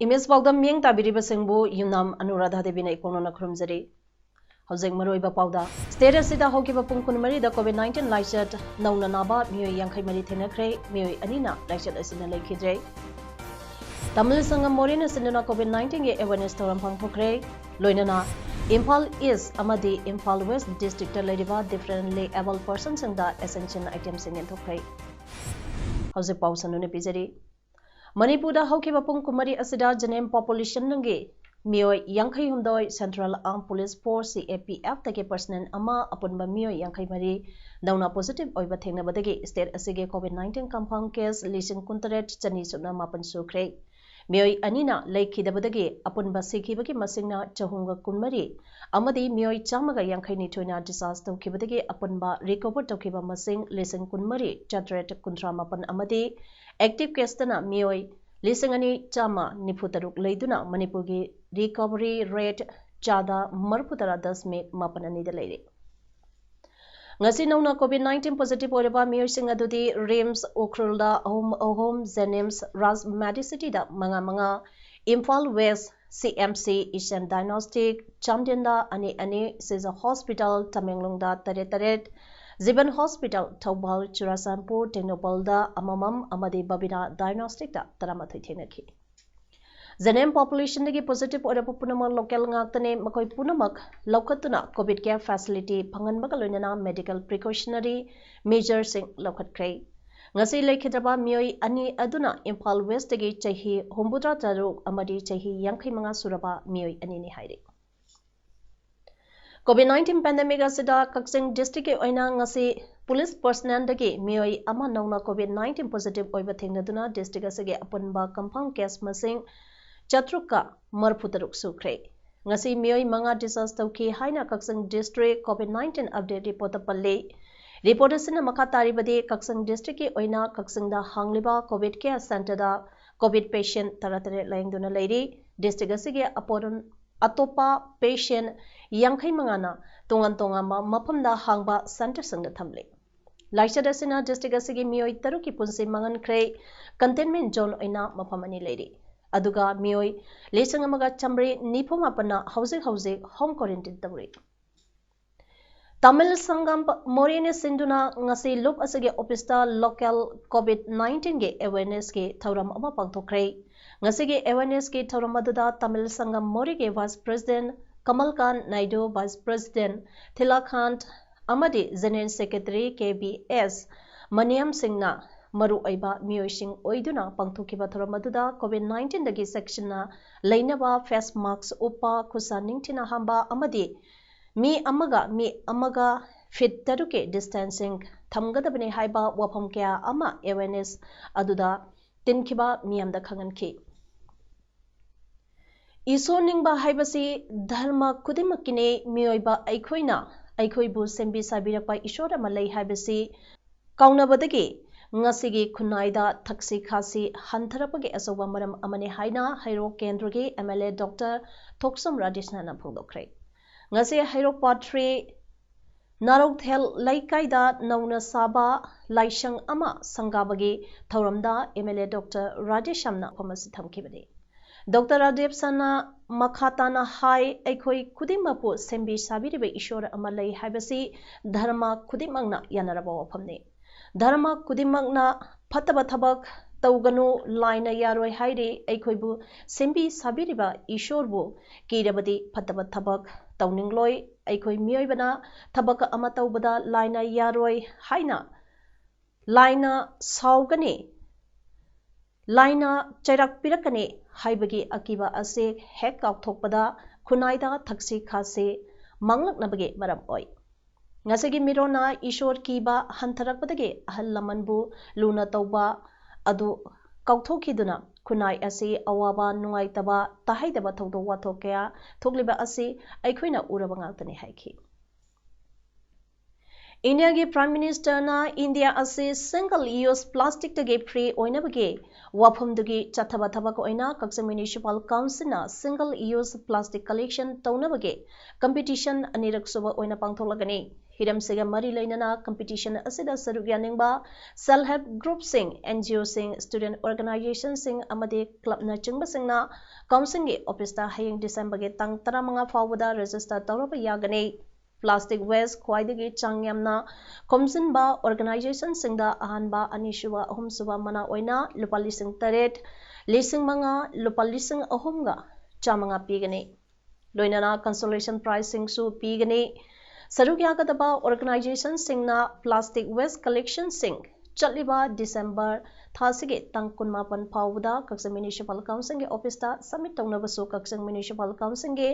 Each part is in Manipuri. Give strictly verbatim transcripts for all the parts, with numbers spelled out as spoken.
ꯏꯃꯦꯖ ꯄꯥꯎꯗ ꯃꯤꯠꯌꯦꯡ ꯇꯥꯕꯤꯔꯤꯕꯁꯤꯡꯕꯨ ꯌꯨꯝꯅꯥꯝ ꯑꯅꯨꯔꯥꯙꯥ ꯗꯦꯕꯤꯅ ꯏꯀꯣꯛꯅꯅ ꯈꯨꯔꯨꯝꯖꯔꯤ꯫ ꯍꯧꯖꯤꯛ ꯃꯔꯨꯑꯣꯏꯕ ꯄꯥꯎꯗ, ꯁ꯭ꯇꯦꯠ ꯑꯁꯤꯗ ꯍꯧꯈꯤꯕ ꯄꯨꯡ ꯀꯨꯟꯃꯔꯤꯗ ꯀꯣꯚꯤꯗ ꯅꯥꯏꯟꯇꯤꯟ ꯂꯥꯏꯆꯠ ꯅꯧꯅ ꯅꯥꯕ ꯃꯤꯑꯣꯏ ꯌꯥꯡꯈꯩ ꯃꯔꯤ ꯊꯦꯡꯅꯈ꯭ꯔꯦ, ꯃꯤꯑꯣꯏ ꯑꯅꯤꯅ ꯂꯥꯏꯆꯠ ꯑꯁꯤꯅ ꯂꯩꯈꯤꯗ꯭ꯔꯦ꯫ ꯇꯥꯃꯤꯜ ꯁꯪꯒꯝ ꯃꯣꯔꯦꯅ ꯁꯤꯟꯗꯨꯅ ꯀꯣꯚꯤꯗ ꯅꯥꯏꯟꯇꯤꯟꯒꯤ ꯑꯦꯋꯦꯔꯅꯦꯁ ꯊꯧꯔꯝ ꯄꯥꯡꯊꯣꯛꯈ꯭ꯔꯦ꯫ ꯂꯣꯏꯅꯅ ꯏꯝꯐꯥꯜ ꯏꯁ ꯑꯃꯗꯤ ꯏꯝꯐꯥꯜ ꯋꯦꯁ ꯗꯤꯁꯇ꯭ꯔꯤꯛꯇ ꯂꯩꯔꯤꯕ ꯗꯤꯐꯔꯦꯟꯠꯂꯤ ꯑꯦꯕꯜ ꯄꯔꯁꯟꯁꯤꯡꯗ ꯑꯦꯁꯦꯟꯁꯤꯌꯦꯜ ꯑꯥꯏꯇꯦꯝꯁꯤꯡ ꯌꯦꯟꯊꯣꯛꯈ꯭ꯔꯦ꯫ ꯍꯧꯖꯤꯛ ꯄꯥꯎ ꯁꯟꯗꯣꯛꯅ ꯄꯤꯖꯔꯤ꯫ ꯃꯅꯤꯄꯨꯔꯗ ꯍꯧꯈꯤꯕ ꯄꯨꯡ ꯀꯨꯟꯃꯔꯤ ꯑꯁꯤꯗ ꯖꯦꯅꯦꯝ ꯄꯣꯄꯨꯂꯦꯁꯟꯒꯤ ꯃꯤꯑꯣꯏ ꯌꯥꯡꯈꯩ ꯍꯨꯝꯗꯣꯏ, ꯁꯦꯟꯇ꯭ꯔꯦꯜ ꯑꯥꯔꯝ ꯄꯨꯂꯤꯁ ꯐꯣꯔꯁ, ꯁꯤ ꯑꯦ ꯄꯤ ꯑꯦꯐ, ꯇꯒꯤ ꯄꯔꯁꯅꯦꯜ ꯑꯃ, ꯑꯄꯨꯟꯕ ꯃꯤꯑꯣꯏ ꯌꯥꯡꯈꯩ ꯃꯔꯤ ꯅꯧꯅ ꯄꯣꯖꯤꯇꯤꯚ ꯑꯣꯏꯕ ꯊꯦꯡꯅꯕꯗꯒꯤ ꯁ꯭ꯇꯦꯠ ꯑꯁꯤꯒꯤ ꯀꯣꯚꯤꯗ ꯅꯥꯏꯟꯇꯤꯟ ꯀꯟꯐꯥꯔꯝ ꯀꯦꯁ ꯂꯤꯁꯤꯡ ꯀꯨꯟꯇꯔꯦꯠ ꯆꯅꯤ ꯁꯨꯞꯅ ꯃꯥꯄꯟ ꯁꯨꯈ꯭ꯔꯦ꯫ ꯃꯤꯑꯣꯏ ꯑꯅꯤꯅ ꯂꯩꯈꯤꯗꯕꯗꯒꯤ ꯑꯄꯨꯟꯕ ꯁꯤꯈꯤꯕꯒꯤ ꯃꯁꯤꯡꯅ ꯆꯍꯨꯝꯒ ꯀꯨꯟꯃꯔꯤ ꯑꯃꯗꯤ ꯃꯤꯑꯣꯏ ꯆꯥꯝꯃꯒ ꯌꯥꯡꯈꯩ ꯅꯤꯊꯣꯏꯅ ꯗꯤꯁꯆꯥꯔꯖ ꯇꯧꯈꯤꯕꯗꯒꯤ ꯑꯄꯨꯟꯕ ꯔꯤꯀꯣꯚꯔ ꯇꯧꯈꯤꯕ ꯃꯁꯤꯡ ꯂꯤꯁꯤꯡ ꯀꯨꯟꯃꯔꯤ ꯆꯥꯇ꯭ꯔꯦꯠ ꯀꯨꯟꯊ꯭ꯔꯥ ꯃꯥꯄꯟ ꯑꯃꯗꯤ ꯑꯦꯛꯇꯤꯚ ꯀꯦꯁꯇꯅ ꯃꯤꯑꯣꯏ ꯂꯤꯁꯤꯡ ꯑꯅꯤ ꯆꯥꯝꯃ ꯅꯤꯐꯨ ꯇꯔꯨꯛ ꯂꯩꯗꯨꯅ ꯃꯅꯤꯄꯨꯔꯒꯤ ꯔꯤꯀꯣꯚꯔꯤ ꯔꯦꯠ ꯆꯥꯗ ꯃꯔꯤꯐꯨ ꯇꯔꯥ ꯗꯁꯃꯤꯛ ꯃꯥꯄꯟ ꯑꯅꯤꯗ ꯂꯩꯔꯦ꯫ ꯉꯁꯤ ꯅꯧꯅ ꯀꯣꯚꯤꯗ ꯅꯥꯏꯟꯇꯤꯟ ꯄꯣꯖꯤꯇꯤꯚ ꯑꯣꯏꯔꯕ ꯃꯤꯑꯣꯏꯁꯤꯡ ꯑꯗꯨꯗꯤ ꯔꯤꯝꯁ ꯎꯈ꯭ꯔꯨꯜꯗ ꯑꯍꯨꯝ ꯑꯍꯨꯝ, ꯖꯦꯅꯤꯝꯁ ꯔꯥꯖ ꯃꯦꯗꯤꯁꯤꯇꯤꯗ ꯃꯉꯥ ꯃꯉꯥ, ꯏꯝꯐꯥꯜ ꯋꯦꯁ ꯁꯤ ꯑꯦꯝ ꯁꯤ, ꯏꯁꯇꯔꯟ ꯗꯥꯏꯒꯅꯣꯁꯇꯤꯛ ꯆꯥꯟꯗꯦꯜꯗ ꯑꯅꯤ ꯑꯅꯤ, ꯁꯤꯖ ꯍꯣꯁꯄꯤꯇꯥꯜ ꯇꯃꯦꯡꯂꯣꯡꯗ ꯇꯔꯦꯠ ꯇꯔꯦꯠ, ꯖꯤꯕꯟ ꯍꯣꯁꯄꯤꯇꯥꯜ ꯊꯧꯕꯥꯜ, ꯆꯨꯔꯥꯆꯥꯟꯄꯨꯔ ꯇꯦꯡꯅꯧꯄꯜꯗ ꯑꯃꯃꯝ ꯑꯃꯗꯤ ꯕꯕꯤꯅꯥ ꯗꯥꯏꯒꯅꯣꯁꯇꯤꯛꯇ ꯇꯔꯥꯃꯥꯊꯣꯏ ꯊꯦꯡꯅꯈꯤ꯫ ꯖꯦꯅꯦꯝ ꯄꯣꯄꯨꯂꯦꯁꯟꯗꯒꯤ ꯄꯣꯖꯤꯇꯤꯚ ꯑꯣꯏꯔꯕ ꯄꯨꯝꯅꯃꯛ ꯂꯣꯀꯦꯜ ꯉꯥꯛꯇꯅꯤ, ꯃꯈꯣꯏ ꯄꯨꯝꯅꯃꯛ ꯂꯧꯈꯠꯇꯨꯅ ꯀꯣꯚꯤꯗ ꯀꯦꯌꯔ ꯐꯦꯁꯤꯂꯤꯇꯤ ꯐꯪꯍꯟꯕꯒ ꯂꯣꯏꯅꯅ ꯃꯦꯗꯤꯀꯦꯜ ꯄ꯭ꯔꯤꯀꯣꯁꯅꯔꯤ ꯃꯦꯖꯔꯁꯤꯡ ꯂꯧꯈꯠꯈ꯭ꯔꯦ꯫ ꯉꯁꯤ ꯂꯩꯈꯤꯗ꯭ꯔꯕ ꯃꯤꯑꯣꯏ ꯑꯅꯤ ꯑꯗꯨꯅ ꯏꯝꯐꯥꯜ ꯋꯦꯁꯇꯒꯤ ꯆꯍꯤ ꯍꯨꯝꯐꯨꯇꯔꯥ ꯇꯔꯨꯛ ꯑꯃꯗꯤ ꯆꯍꯤ ꯌꯥꯡꯈꯩ ꯃꯉꯥ ꯁꯨꯔꯕ ꯃꯤꯑꯣꯏ ꯑꯅꯤꯅꯤ ꯍꯥꯏꯔꯤ꯫ ꯀꯣꯚꯤꯗ ꯅꯥꯏꯟꯇꯤꯟ ꯄꯦꯟꯗꯦꯃꯤꯛ ꯑꯁꯤꯗ ꯀꯛꯆꯤꯡ ꯗꯤꯁꯇ꯭ꯔꯤꯛꯀꯤ ꯑꯣꯏꯅ ꯉꯁꯤ ꯄꯨꯂꯤꯁ ꯄꯔꯁꯅꯦꯜꯗꯒꯤ ꯃꯤꯑꯣꯏ ꯑꯃ ꯅꯧꯅ ꯀꯣꯚꯤꯗ ꯅꯥꯏꯟꯇꯤꯟ ꯄꯣꯖꯤꯇꯤꯚ ꯑꯣꯏꯕ ꯊꯦꯡꯅꯗꯨꯅ ꯗꯤꯁꯇ꯭ꯔꯤꯛ ꯑꯁꯤꯒꯤ ꯑꯄꯨꯟꯕ ꯀꯟꯐꯥꯔꯝ ꯀꯦꯁ ꯃꯁꯤꯡ ꯆꯥꯇ꯭ꯔꯨꯛꯀ ꯃꯔꯤꯐꯨ ꯇꯔꯨꯛ ꯁꯨꯈ꯭ꯔꯦ꯫ ꯉꯁꯤ ꯃꯤꯑꯣꯏ ꯃꯉꯥ discharge ꯇꯧꯈꯤ ꯍꯥꯏꯅ ꯀꯛꯆꯤꯡ district COVID nineteen update report ꯇ ꯄꯜꯂꯤ꯫ Report ꯑꯁꯤꯅ ꯃꯈꯥ ꯇꯥꯔꯤꯕꯗꯤ ꯀꯛꯆꯤꯡ district ꯀꯤ ꯑꯣꯏꯅ ꯀꯛꯆꯤꯡꯗ ꯍꯥꯡꯂꯤꯕ COVID care centre ꯗ COVID patient ꯇꯔꯥꯇꯔꯦꯠ ꯂꯥꯌꯦꯡꯗꯨꯅ ꯂꯩꯔꯤ꯫ District ꯑꯁꯤꯒꯤ ꯑꯄꯣꯔꯟ-, ꯑꯇꯣꯞꯄ patient ꯌꯥꯡꯈꯩ ꯃꯉꯥꯅ ꯇꯣꯉꯥꯟ ꯇꯣꯉꯥꯟꯕ ꯃꯐꯝꯗ ꯍꯥꯡꯕ centre ꯁꯤꯡꯗ ꯊꯝꯂꯤ꯫ ꯂꯥꯏꯆꯠ ꯑꯁꯤꯅ district ꯑꯁꯤꯒꯤ ꯃꯤꯑꯣꯏ ꯇꯔꯨꯛꯀꯤ ꯄꯨꯟꯁꯤ ꯃꯥꯡꯍꯟꯈ꯭ꯔꯦ꯫ Containment zone ꯑꯣꯏꯅ ꯃꯐꯝ ꯑꯅꯤ ꯂꯩꯔꯤ꯫ ꯑꯗꯨꯒ ꯃꯤꯑꯣꯏ ꯂꯤꯁꯤꯡ ꯑꯃꯒ ꯆꯥꯃꯔꯤ ꯅꯤꯐꯨ ꯃꯥꯄꯟꯅ ꯍꯧꯖꯤꯛ ꯍꯧꯖꯤꯛ home quarantine ꯇꯧꯔꯤ꯫ ꯇꯥꯃꯤꯜ ꯁꯪꯒꯝ ꯃꯣꯔꯦꯅ ꯁꯤꯟꯗꯨꯅ ꯉꯁꯤ ꯂꯨꯞ ꯑꯁꯤꯒꯤ office ꯇ local COVID nineteen ꯒꯤ awareness ꯀꯤ ꯊꯧꯔꯝ ꯑꯃ ꯄꯥꯡꯊꯣꯛꯈ꯭ꯔꯦ꯫ ꯉꯁꯤꯒꯤ awareness ꯀꯤ ꯊꯧꯔꯝ ꯑꯗꯨꯗ ꯇꯥꯃꯤꯜ ꯁꯪꯒꯝ ꯃꯣꯔꯦꯒꯤ Vice President ꯀꯃꯜꯀꯥꯟ Naidu, Vice President ꯊꯤꯂꯥꯈꯥꯟ ꯑꯃꯗꯤ General Secretary ꯀꯦ ꯕꯤ ꯑꯦꯁ ꯃꯅꯤꯌꯝ ꯁꯤꯡꯅ ꯃꯔꯨꯑꯣꯏꯕ ꯃꯤꯑꯣꯏꯁꯤꯡ ꯑꯣꯏꯗꯨꯅ ꯄꯥꯡꯊꯣꯛꯈꯤꯕ ꯊꯧꯔꯝ ꯑꯗꯨꯗ COVID nineteen ꯗꯒꯤ ꯆꯦꯛꯁꯤꯟꯅ ꯂꯩꯅꯕ face mask ꯎꯞꯄ, ꯈꯨꯠꯁꯥ ꯅꯤꯡꯊꯤꯅ ꯍꯥꯝꯕ ꯑꯃꯗꯤ ꯃꯤ ꯑꯃꯒ ꯃꯤ ꯑꯃꯒ feet ꯇꯔꯨꯛꯀꯤ distancing ꯊꯝꯒꯗꯕꯅꯤ ꯍꯥꯏꯕ ꯋꯥꯐꯝ ꯀꯌꯥ ꯑꯃ awareness ꯑꯗꯨꯗ ꯇꯤꯟꯈꯤꯕ ꯃꯤꯌꯥꯝꯗ ꯈꯪꯍꯟꯈꯤ꯫ ꯏꯁꯣꯔ ꯅꯤꯡꯕ ꯍꯥꯏꯕꯁꯤ ꯙꯔꯃ ꯈꯨꯗꯤꯡꯃꯛꯀꯤꯅꯤ꯫ ꯃꯤꯑꯣꯏꯕ ꯑꯩꯈꯣꯏꯅ ꯑꯩꯈꯣꯏꯕꯨ ꯁꯦꯝꯕꯤ ꯁꯥꯕꯤꯔꯛꯄ ꯏꯁꯣꯔ ꯑꯃ ꯂꯩ ꯍꯥꯏꯕꯁꯤ ꯀꯥꯎꯅꯕꯗꯒꯤ ꯉꯁꯤꯒꯤ ꯈꯨꯟꯅꯥꯏꯗ ꯊꯛꯁꯤ ꯈꯥꯁꯤ ꯍꯟꯊꯔꯛꯄꯒꯤ ꯑꯆꯧꯕ ꯃꯔꯝ ꯑꯃꯅꯤ ꯍꯥꯏꯅ ꯍꯩꯔꯣꯛ ꯀꯦꯟꯗ꯭ꯔꯒꯤ M L A Doctor ꯊꯣꯛꯆꯣꯝ ꯔꯥꯙꯦꯁ꯭ꯌꯥꯝꯅ ꯐꯣꯡꯗꯣꯛꯈ꯭ꯔꯦ꯫ ꯉꯁꯤ ꯍꯩꯔꯣꯛ part three ꯅꯥꯔꯧꯊꯦꯜ ꯂꯩꯀꯥꯏꯗ ꯅꯧꯅ ꯁꯥꯕ ꯂꯥꯏꯁꯪ ꯑꯃ ꯁꯪꯒꯥꯕꯒꯤ ꯊꯧꯔꯝꯗ M L A Doctor ꯔꯥꯙꯦꯁ꯭ꯌꯥꯝꯅ ꯋꯥꯐꯝ ꯑꯁꯤ ꯊꯝꯈꯤꯕꯅꯤ꯫ Doctor ꯔꯥꯙꯦꯁ꯭ꯌꯥꯝꯅ ꯃꯈꯥ ꯇꯥꯅ ꯍꯥꯏ, ꯑꯩꯈꯣꯏ ꯈꯨꯗꯤꯡꯃꯛꯄꯨ ꯁꯦꯝꯕꯤ ꯁꯥꯕꯤꯔꯤꯕ ꯏꯁꯣꯔ ꯑꯃ ꯂꯩ ꯍꯥꯏꯕꯁꯤ ꯙꯔꯃ ꯈꯨꯗꯤꯡꯃꯛꯅ ꯌꯥꯅꯔꯕ ꯋꯥꯐꯝꯅꯤ꯫ ꯙꯔꯃ ꯈꯨꯗꯤꯡꯃꯛꯅ ꯐꯠꯇꯕ ꯊꯕꯛ ꯇꯧꯒꯅꯨ, ꯂꯥꯏꯅ ꯌꯥꯔꯣꯏ ꯍꯥꯏꯔꯤ꯫ ꯑꯩꯈꯣꯏꯕꯨ ꯁꯦꯝꯕꯤ ꯁꯥꯕꯤꯔꯤꯕ ꯏꯁꯣꯔꯕꯨ ꯀꯤꯔꯕꯗꯤ ꯐꯠꯇꯕ ꯊꯕꯛ ꯇꯧꯅꯤꯡꯂꯣꯏ꯫ ꯑꯩꯈꯣꯏ ꯃꯤꯑꯣꯏꯕꯅ ꯊꯕꯛ ꯑꯃ ꯇꯧꯕꯗ ꯂꯥꯏꯅ ꯌꯥꯔꯣꯏ ꯍꯥꯏꯅ ꯂꯥꯏꯅ ꯁꯥꯎꯒꯅꯤ, ꯂꯥꯏꯅ ꯆꯩꯔꯥꯛ ꯄꯤꯔꯛꯀꯅꯤ ꯍꯥꯏꯕꯒꯤ ꯑꯀꯤꯕ ꯑꯁꯤ ꯍꯦꯛ ꯀꯥꯎꯊꯣꯛꯄꯗ ꯈꯨꯟꯅꯥꯏꯗ ꯊꯛꯁꯤ ꯈꯥꯁꯤ ꯃꯥꯡꯂꯛꯅꯕꯒꯤ ꯃꯔꯝ ꯑꯣꯏ꯫ ꯉꯁꯤꯒꯤ ꯃꯤꯔꯣꯟꯅ ꯏꯁꯣꯔ ꯀꯤꯕ ꯍꯟꯊꯔꯛꯄꯗꯒꯤ ꯑꯍꯜ ꯂꯃꯟꯕꯨ ꯂꯨꯅ ꯇꯧꯕ ꯑꯗꯨ ꯀꯥꯎꯊꯣꯛꯈꯤꯗꯨꯅ ꯈꯨꯟꯅꯥꯏ ꯑꯁꯤ ꯑꯋꯥꯕ, ꯅꯨꯡꯉꯥꯏꯇꯕ, ꯇꯥꯍꯩꯗꯕ ꯊꯧꯗꯣꯛ ꯋꯥꯊꯣꯛ ꯀꯌꯥ ꯊꯣꯛꯂꯤꯕ ꯑꯁꯤ ꯑꯩꯈꯣꯏꯅ ꯎꯔꯕ ꯉꯥꯛꯇꯅꯤ ꯍꯥꯏꯈꯤ꯫ ꯏꯟꯗꯤꯌꯥꯒꯤ ꯄ꯭ꯔꯥꯏꯝ ꯃꯤꯅꯤꯁꯇꯔꯅ ꯏꯟꯗꯤꯌꯥ ꯑꯁꯤ single use plasticꯇꯒꯤ free ꯑꯣꯏꯅꯕꯒꯤ ꯋꯥꯐꯝꯗꯨꯒꯤ ꯆꯠꯊꯕ ꯊꯕꯛ ꯑꯣꯏꯅ ꯀꯛꯆꯤꯡ ꯃ꯭ꯌꯨꯅꯤꯁꯤꯄꯥꯜ ꯀꯥꯎꯟꯁꯤꯜꯅ single use plastic collection ꯇꯧꯅꯕꯒꯤ competition ꯑꯅꯤꯔꯛ ꯁꯨꯕ ꯑꯣꯏꯅ ꯄꯥꯡꯊꯣꯛꯂꯒꯅꯤ꯫ ꯍꯤꯔꯝꯁꯤꯒ ꯃꯔꯤ ꯂꯩꯅꯅ competition ꯑꯁꯤꯗ ꯁꯔꯨꯛ ꯌꯥꯅꯤꯡꯕ self help groupꯁꯤꯡ, NGOꯁꯤꯡ, student organizationꯁꯤꯡ ꯑꯃꯗꯤ clubꯅꯆꯤꯡꯕꯁꯤꯡꯅ ꯀꯥꯎꯟꯁꯤꯜꯒꯤ ꯑꯣꯐꯤꯁꯇ ꯍꯌꯦꯡ ꯗꯤꯁꯦꯝꯕꯔꯒꯤ ꯇꯥꯡ ꯇꯔꯥꯃꯉꯥ ꯐꯥꯎꯕꯗ register ꯇꯧꯔꯕ ꯌꯥꯒꯅꯤ꯫ Plastic waste ꯈ꯭ꯋꯥꯏꯗꯒꯤ ꯆꯥꯡ ꯌꯥꯝꯅ ꯈꯣꯝꯖꯤꯟꯕ organizationꯁꯤꯡꯗ ꯑꯍꯥꯟꯕ, ꯑꯅꯤꯁꯨꯕ, ꯑꯍꯨꯝꯁꯨꯕ ꯃꯅꯥ ꯑꯣꯏꯅ ꯂꯨꯄꯥ ꯂꯤꯁꯤꯡ ꯇꯔꯦꯠ, ꯂꯤꯁꯤꯡ ꯃꯉꯥ, ꯂꯨꯄꯥ ꯂꯤꯁꯤꯡ ꯑꯍꯨꯝꯒ ꯆꯥꯃꯉꯥ ꯄꯤꯒꯅꯤ꯫ ꯂꯣꯏꯅꯅ consolation prizeꯁꯤꯡꯁꯨ ꯄꯤꯒꯅꯤ꯫ ꯁꯔꯨꯛ ꯌꯥꯒꯗꯕ organizationꯁꯤꯡꯅ plastic waste collectionꯁꯤꯡ ꯆꯠꯂꯤꯕ ꯗꯤꯁꯦꯝꯕꯔ ꯊꯥꯁꯤꯒꯤ ꯇꯥꯡ ꯀꯨꯟꯃꯥꯄꯟ ꯐꯥꯎꯕꯗ ꯀꯛꯆꯤꯡ ꯃ꯭ꯌꯨꯅꯤꯁꯤꯄꯥꯜ ꯀꯥꯎꯟꯁꯤꯜꯒꯤ ꯑꯣꯐꯤꯁꯇ submit ꯇꯧꯅꯕꯁꯨ ꯀꯛꯆꯤꯡ ꯃ꯭ꯌꯨꯅꯤꯁꯤꯄꯥꯜ ꯀꯥꯎꯟꯁꯤꯜꯒꯤ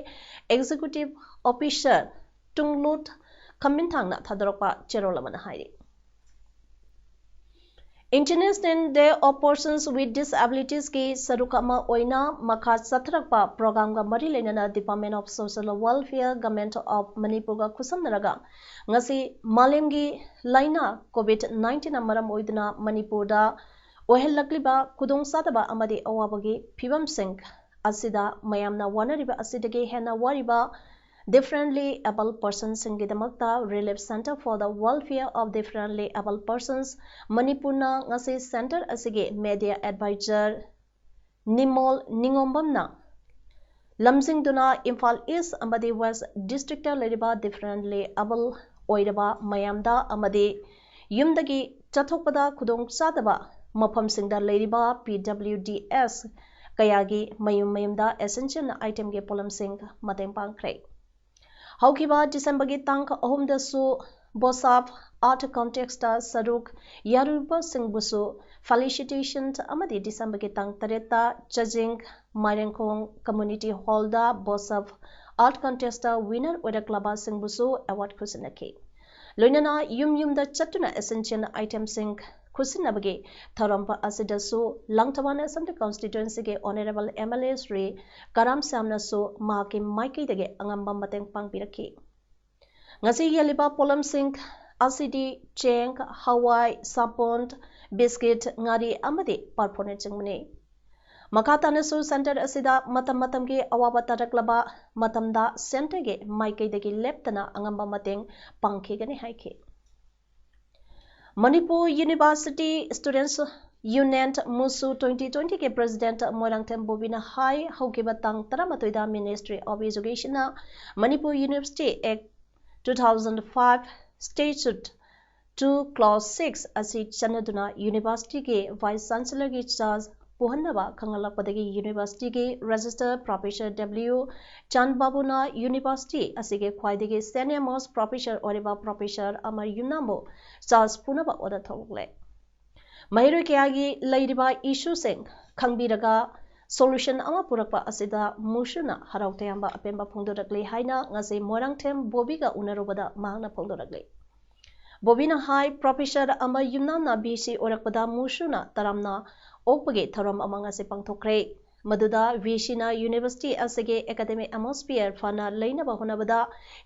executive officer ꯇꯨꯡꯂꯨꯠ ꯈꯝꯃꯤꯟꯊꯥꯡꯅ ꯊꯥꯗꯣꯔꯛꯄ ꯆꯦꯔꯣꯜ ꯑꯃꯅ ꯍꯥꯏꯔꯤ꯫ International Day of Persons with Disabilitiesꯀꯤ ꯁꯔꯨꯛ ꯑꯃ ꯑꯣꯏꯅ ꯃꯈꯥ ꯆꯠꯊꯔꯛꯄ programꯒ ꯃꯔꯤ ꯂꯩꯅꯅ Department of Social Welfare, Government of Manipurꯒ ꯈꯨꯠꯁꯝꯅꯔꯒ ꯉꯁꯤ ꯃꯥꯂꯦꯝꯒꯤ ꯂꯥꯏꯅꯥ COVID nineteenꯅ ꯃꯔꯝ ꯑꯣꯏꯗꯨꯅ ꯃꯅꯤꯄꯨꯔꯗ ꯑꯣꯏꯍꯜꯂꯛꯂꯤꯕ ꯈꯨꯗꯣꯡꯆꯥꯗꯕ ꯑꯃꯗꯤ ꯑꯋꯥꯕꯒꯤ ꯐꯤꯕꯝꯁꯤꯡ ꯑꯁꯤꯗ ꯃꯌꯥꯝꯅ ꯋꯥꯅꯔꯤꯕ ꯑꯁꯤꯗꯒꯤ ꯍꯦꯟꯅ ꯋꯥꯔꯤꯕ differently abled personsꯁꯤꯡꯒꯤꯗꯃꯛꯇ Relief Centre for the Welfare of Differently Abled Persons ꯃꯅꯤꯄꯨꯔꯅ ꯉꯁꯤ centre ꯑꯁꯤꯒꯤ media advisor ꯅꯤꯃꯣꯜ ꯅꯤꯉꯣꯝꯕꯝꯅ ꯂꯝꯖꯤꯡꯗꯨꯅ ꯏꯝꯐꯥꯜ ꯏꯁ ꯑꯃꯗꯤ ꯋꯦꯁ ꯗꯤꯁꯇ꯭ꯔꯤꯛꯇ ꯂꯩꯔꯤꯕ differently abled ꯑꯣꯏꯔꯕ ꯃꯌꯥꯝꯗ ꯑꯃꯗꯤ ꯌꯨꯝꯗꯒꯤ ꯆꯠꯊꯣꯛꯄꯗ ꯈꯨꯗꯣꯡꯆꯥꯗꯕ ꯃꯐꯝꯁꯤꯡꯗ ꯂꯩꯔꯤꯕ PWDs ꯀꯌꯥꯒꯤ ꯃꯌꯨꯝ ꯃꯌꯨꯝꯗ essential itemꯒꯤ ꯄꯣꯠꯂꯝꯁꯤꯡ ꯃꯇꯦꯡ ꯄꯥꯡꯈ꯭ꯔꯦ꯫ ꯍꯧꯈꯤꯕ ꯗꯤꯁꯦꯝꯕꯔꯒꯤ ꯇꯥꯡ ꯑꯍꯨꯝꯗꯁꯨ ꯕꯣꯁꯥꯞ Art Contestꯇ ꯁꯔꯨꯛ ꯌꯥꯔꯨꯕꯁꯤꯡꯕꯨꯁꯨ felicitation ꯑꯃꯗꯤ ꯗꯤꯁꯦꯝꯕꯔꯒꯤ ꯇꯥꯡ ꯇꯔꯦꯠꯇ ꯆꯥꯖꯤꯡ ꯃꯥꯏꯔꯦꯡꯈꯣꯡ Community Hallꯗ ꯕꯣꯁꯥꯞ Art Contestꯇ winner ꯑꯣꯏꯔꯛꯂꯕꯁꯤꯡꯕꯨꯁꯨ award ꯈꯨꯠꯁꯤꯟꯅꯈꯤ꯫ ꯂꯣꯏꯅꯅ ꯌꯨꯝ ꯌꯨꯝꯗ ꯆꯠꯇꯨꯅ essential itemꯁꯤꯡ ꯈꯨꯠꯁꯤꯟꯅꯕꯒꯤ ꯊꯧꯔꯝ ꯑꯁꯤꯗꯁꯨ Langthabal Assembly Constituencyꯒꯤ Honourable MLA Shri ꯀꯔꯥꯝ ꯁ꯭ꯌꯥꯝꯅꯁꯨ ꯃꯍꯥꯛꯀꯤ ꯃꯥꯏꯀꯩꯗꯒꯤ ꯑꯉꯝꯕ ꯃꯇꯦꯡ ꯄꯥꯡꯕꯤꯔꯛꯈꯤ꯫ ꯉꯁꯤ ꯌꯦꯜꯂꯤꯕ ꯄꯣꯠꯂꯝꯁꯤꯡ ꯑꯁꯤꯗꯤ ꯆꯦꯡ, ꯍꯋꯥꯏ, ꯁꯥꯄꯣꯟ, ꯕꯤꯁꯀꯤꯠ, ꯉꯥꯔꯤ ꯑꯃꯗꯤ ꯄꯥꯐꯣꯔꯅꯆꯤꯡꯕꯅꯤ꯫ ꯃꯈꯥ ꯇꯥꯅꯁꯨ centre ꯑꯁꯤꯗ ꯃꯇꯝ ꯃꯇꯝꯒꯤ ꯑꯋꯥꯕ ꯇꯥꯔꯛꯂꯕ ꯃꯇꯝꯗ centreꯒꯤ ꯃꯥꯏꯀꯩꯗꯒꯤ ꯂꯦꯞꯇꯅ ꯑꯉꯝꯕ ꯃꯇꯦꯡ ꯄꯥꯡꯈꯤꯒꯅꯤ ꯍꯥꯏꯈꯤ꯫ Manipur University Students Union MUSU twenty twentyꯒꯤ President Moirangthem ꯕꯣꯕꯤꯅ ꯍꯥꯏ, ꯍꯧꯈꯤꯕ ꯇꯥꯡ ꯇꯔꯥꯃꯥꯊꯣꯏꯗ Ministry of Educationꯅ Manipur University Act two thousand five Statute two Clause six ꯑꯁꯤ ꯆꯠꯅꯗꯨꯅ universityꯒꯤ Vice Chancellorꯒꯤ charge ꯄꯨꯍꯟꯅꯕ ꯈꯪꯍꯜꯂꯛꯄꯗꯒꯤ universityꯒꯤ Registrar Professor W ꯆꯥꯟ ꯕꯥꯕꯨꯅ university ꯑꯁꯤꯒꯤ ꯈ꯭ꯋꯥꯏꯗꯒꯤ senior most professor ꯑꯣꯏꯔꯤꯕ Professor ꯑꯃꯔ ꯌꯨꯝꯅꯥꯝꯕꯨ charge ꯄꯨꯅꯕ order ꯊꯣꯛꯂꯛꯂꯦ꯫ ꯃꯍꯩꯔꯣꯏ ꯀꯌꯥꯒꯤ ꯂꯩꯔꯤꯕ issueꯁꯤꯡ ꯈꯪꯕꯤꯔꯒ solution ꯑꯃ ꯄꯨꯔꯛꯄ ꯑꯁꯤꯗ MUSUꯅ ꯍꯔꯥꯎ ꯇꯌꯥꯝꯕ ꯑꯄꯦꯟꯕ ꯐꯣꯡꯗꯣꯔꯛꯂꯤ ꯍꯥꯏꯅ ꯉꯁꯤ ꯃꯣꯏꯔꯥꯡꯊꯦꯝ ꯕꯣꯕꯤꯒ ꯎꯅꯔꯨꯕꯗ ꯃꯍꯥꯛꯅ ꯐꯣꯡꯗꯣꯔꯛꯂꯤ꯫ ꯕꯣꯕꯤꯅ ꯍꯥꯏ, Professor ꯑꯃꯔ ꯌꯨꯝꯅꯥꯝꯅ VC ꯑꯣꯏꯔꯛꯄꯗ MUSUꯅ ꯇꯔꯥꯝꯅ ꯑꯣꯛꯄꯒꯤ ꯊꯧꯔꯝ ꯑꯃ ꯉꯁꯤ ꯄꯥꯡꯊꯣꯛꯈ꯭ꯔꯦ꯫ ꯃꯗꯨꯗ VCꯅ university ꯑꯁꯤꯒꯤ academic atmosphere ꯐꯅ ꯂꯩꯅꯕ ꯍꯣꯠꯅꯕꯗ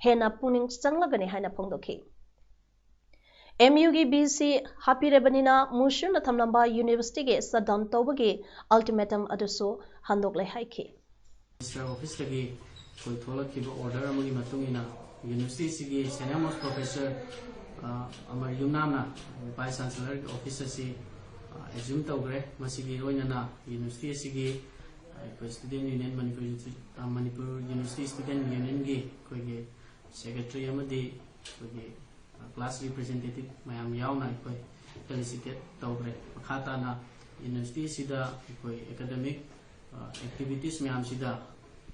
ꯍꯦꯟꯅ ꯄꯨꯛꯅꯤꯡ ꯆꯪꯂꯒꯅꯤ ꯍꯥꯏꯅ ꯐꯣꯡꯗꯣꯛꯈꯤ꯫ MUꯒꯤ VC ꯍꯥꯞꯄꯤꯔꯕꯅꯤꯅ MUSUꯅ ꯊꯝꯂꯝꯕ universityꯒꯤ shutdown ꯇꯧꯕꯒꯤ ultimatum ꯑꯗꯨꯁꯨ ꯍꯟꯗꯣꯛꯂꯦ ꯍꯥꯏꯈꯤ꯫ Registrar Officeꯇꯒꯤ ꯑꯩꯈꯣꯏ ꯊꯣꯛꯂꯛꯈꯤꯕ order ꯑꯃꯒꯤ ꯃꯇꯨꯡ ꯏꯟꯅ university ꯑꯁꯤꯒꯤ senior most professor, ꯑ, ꯑꯃꯔ ꯌꯨꯝꯅꯥꯝꯅ Vice Chancellorꯒꯤ office ꯑꯁꯤ, ꯑ, assume ꯇꯧꯈ꯭ꯔꯦ꯫ ꯃꯁꯤꯒꯤ ꯂꯣꯏꯅꯅ university ꯑꯁꯤꯒꯤ ꯑꯩꯈꯣꯏ Student Union, ꯃꯅꯤꯄꯨꯔ ꯌꯨꯅꯤ-, ꯑ, ꯃꯅꯤꯄꯨꯔ University Student Unionꯒꯤ ꯑꯩꯈꯣꯏꯒꯤ secretary ꯑꯃꯗꯤ ꯑꯩꯈꯣꯏꯒꯤ class representative ꯃꯌꯥꯝ ꯌꯥꯎꯅ ꯑꯩꯈꯣꯏ felicitate ꯇꯧꯈ꯭ꯔꯦ꯫ ꯃꯈꯥ ꯇꯥꯅ university ꯑꯁꯤꯗ ꯑꯩꯈꯣꯏ academic, ꯑ, activities ꯃꯌꯥꯝꯁꯤꯗ